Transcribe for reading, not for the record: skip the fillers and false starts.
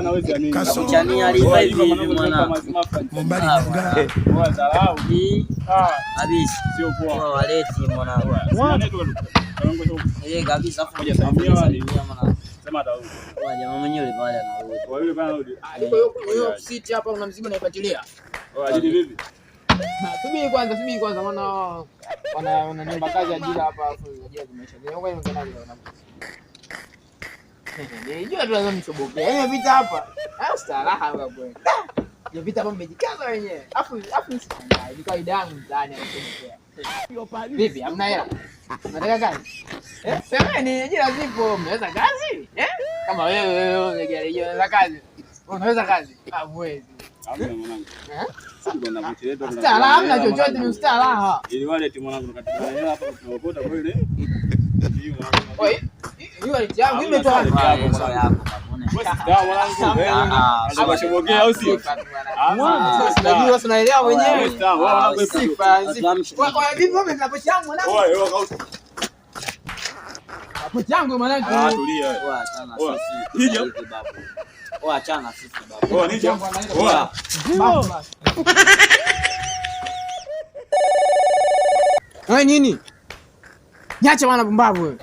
Bwana wewe amini. Kakuchania liva hivi hivi mwanangu. Mobali na nga. Poa dharau. Ah, kabisa. Sio poa. Waleti mwanangu. Eh, kabisa afu moja salimia mwanangu. Sema atarudi. Poa jamaa mwenyewe yule pale anarudi. Kwa yule pale anarudi. Yuko hiyo siti hapa una mzigo naifuatilia. Oh, ajili vipi? Subiri kwanza, subiri kwanza maana wana wananiomba kazi ajira hapa afu ajira zimeisha. Ngoja niongee nao na. Nilijua tu lazima mchoboke. Yaani nimepita hapa. Au staraha kwa kweli. Nimepita hapa mmejikaza wenyewe. Afu afu nishangae. Ni kawaida yangu mtaani anachobokea. Vipi, hamna hela? Unataka kazi? Eh, semeni ajira zipo, mnaweza kazi? Eh? Kama wewe wewe unaweza kazi. Unaweza kazi? Hamwezi. Hamna mwanangu. Eh? Sisi ndo na Staraha hamna chochote ni ustaraha. Ili wale timu mwanangu katika hela hapa tunaokota kweli. Oi, hiyo wallet yangu imetoa wapi? Sio yako Mwanangu, unashobokea au sio? Unajua unaelewa mwenyewe. Sifa. Kwa vipi wewe na pochi yangu mwanangu? Pochi yangu mwanangu. Ah, tulia wewe. Poa achana sisi. Hivi babu. Poa achana sisi babu. Poa ninja. Poa. Wewe nini? Niache bwana pumbavu wewe.